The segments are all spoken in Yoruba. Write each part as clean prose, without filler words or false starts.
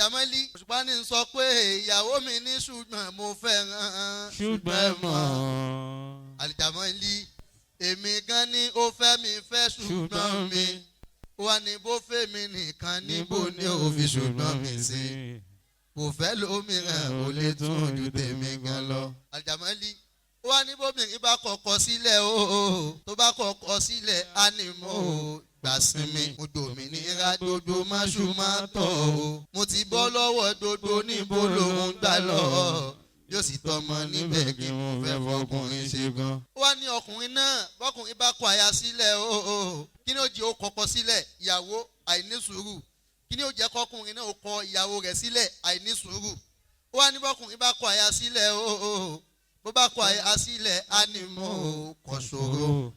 Àlìjàmọ́lì, Òṣùpá ní sọ pé ìyàwó mi ní, ṣùgbọ́n mo fẹ́ràn. Ṣùgbọ́n mọ̀. Àlìjàmọ́lì, èmi gan ni ó fẹ́ mi fẹ́, ṣùgbọ́n mi wà ní bó fẹ́ mi nìkan, níbo ni ó fi ṣùgbọ́n mi sí? Kò fẹ́ lómìíràn, ò lè tún ju tèmi gan lọ. Àlìjàmọ́lì wà ní bóbìnrin bá kọ̀kọ́ sílẹ̀ o, tó bá kọ̀kọ́ sílẹ̀, á ní mo gbà sinmi, mo dòmìnira, gbogbo máṣu máa tọ̀ o, mo ti bọ́ lọ́wọ́ gbogbo, níbo lòun gbà lọ, yóò sì tọmọ níbẹ̀, kí mo fẹ́ fọkùnrin ṣe gan. Ó wá ní ọkùnrin náà, bọ́kùnrin bá kọ aya sílẹ̀ o, kí ni ó jẹ́ ó kọkọ sílẹ̀ ìyàwó? Àìní sùúrù. Kí ni ó jẹ́ kọkùnrin náà ó kọ ìyàwó rẹ̀ sílẹ̀? Àìní sùúrù. Ó wá ní bọ́kùnrin bá kọ aya sílẹ̀ o, bó bá kọ aya sílẹ̀, á ní mo kọ̀ ṣòro,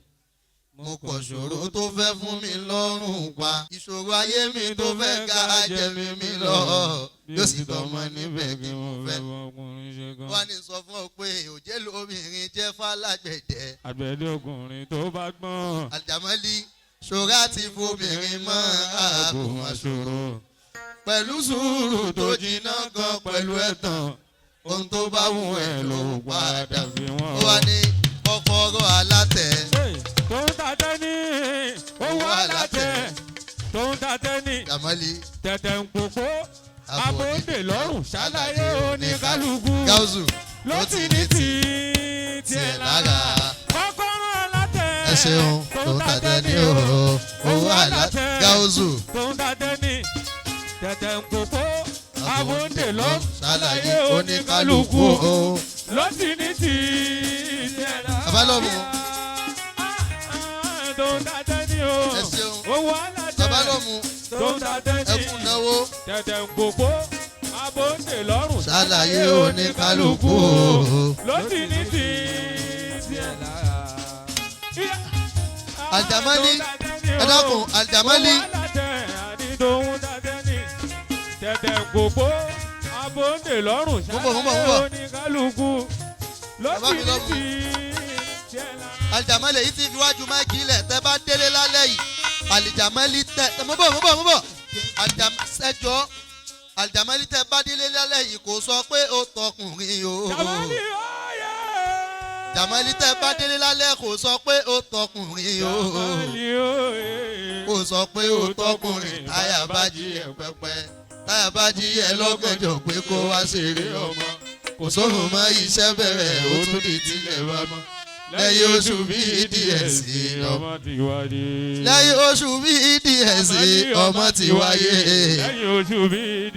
mo kọ̀ ṣòro tó fẹ́ fún mi lọ́rùn pa, ìṣòro ayé mi tó fẹ́ ga jẹ mi mi lọ, yóò sì tọmọ níbẹ̀, kí mo fẹ́. Ọkùnrin ṣe gan. Wọ́n ní sọ fún ọ pé òjé lóbìnrin jẹ́ fálágbẹ̀dẹ. Àgbẹ̀dẹ ọkùnrin tó bá gbọ́n. Àlìjàmọ́lì, ṣòro àti fobìnrin mọ́ àpò wọn ṣòro pẹ̀lú sùúrù tó jiná gan, pẹ̀lú ẹ̀tàn, ohun tó bá wù ẹ́ ló padà. Fi wọ́n. Ó wá ní kọ́kọ́rọ́ alátẹ̀. Tó ń ta tẹ́ni owó alátẹ, tó ń ta tẹ́ni. Jàmọ́lì. Tẹ̀tẹ̀ ń pòpó abóńdè lọ́rùn, ṣàlàyé oníkálukú Gáúsù ló ti ní tí tiẹ̀ lára. Kọ́kọ́rọ́ alátẹ. Ẹ ṣeun. Tó ń ta tẹ́ni owó alátẹ, Gáúsù. Tó ń ta tẹ́ni, tẹ̀tẹ̀ ń pòpó abóńdè lọ́rùn, ṣàlàyé oníkálukú ló ti ní tí tiẹ̀ lára. Babalọ́mù. Tó ń ta tẹ́ni o. Ẹ ṣeun. Owó alátẹ. Babalọ́mù. Tó ń ta tẹ́ni. Ẹkún náwó. Tẹ̀tẹ̀ ń gbogbo abóńdè lọ́rùn. Ṣàlàyé oníkálukú. Ló ti ní tí tiẹ̀ lára. Àlìjàmọ́lì, ẹ dákun, Àlìjàmọ́lì. Owó alátẹ àní tòun ta tẹ́ni. Tẹ̀tẹ̀ ń gbogbo abóńdè lọ́rùn. Mo ń bọ̀, mo ń bọ̀, mo ń bọ̀. Ṣàlàyé oníkálukú ló Bàbá ti mi ní lọ́mú. tí tiẹ̀ lára. Àlìjàmọ́lì, èyí ti fi wájú máìkì ilẹ̀ tẹ́ bá délé lálẹ́ yìí. Àlìjàmọ́lì tẹ, mo bọ̀, mo bọ̀, mo bọ̀. Ẹjọ́ Àlìjàmọ́lì, tẹ́ bá délé lálẹ́ yìí, kò sọ pé ó tọkùnrin o. Jàmọ́lì óyè. Jàmọ́lì, tẹ́ bá délé lálẹ́, kò sọ pé ó tọkùnrin o. Jàmọ́lì óyè. Kò sọ pé ó tọkùnrin. Táyà bá jí ẹ pẹpẹ, táyà bá jí ẹ lọ́gànjọ́ pé kó wá ṣeré ọmọ, kò sóhun mọ́, iṣẹ́ bẹ̀rẹ̀, ó tún di tilẹ̀ bá mọ́. Lẹ́yìn oṣù bíi díẹ̀ sí ọmọ ọmọ ti wáyé. Lẹ́yìn oṣù bíi díẹ̀ sí, ọmọ ti wáyé. Lẹ́yìn oṣù bíi díẹ̀.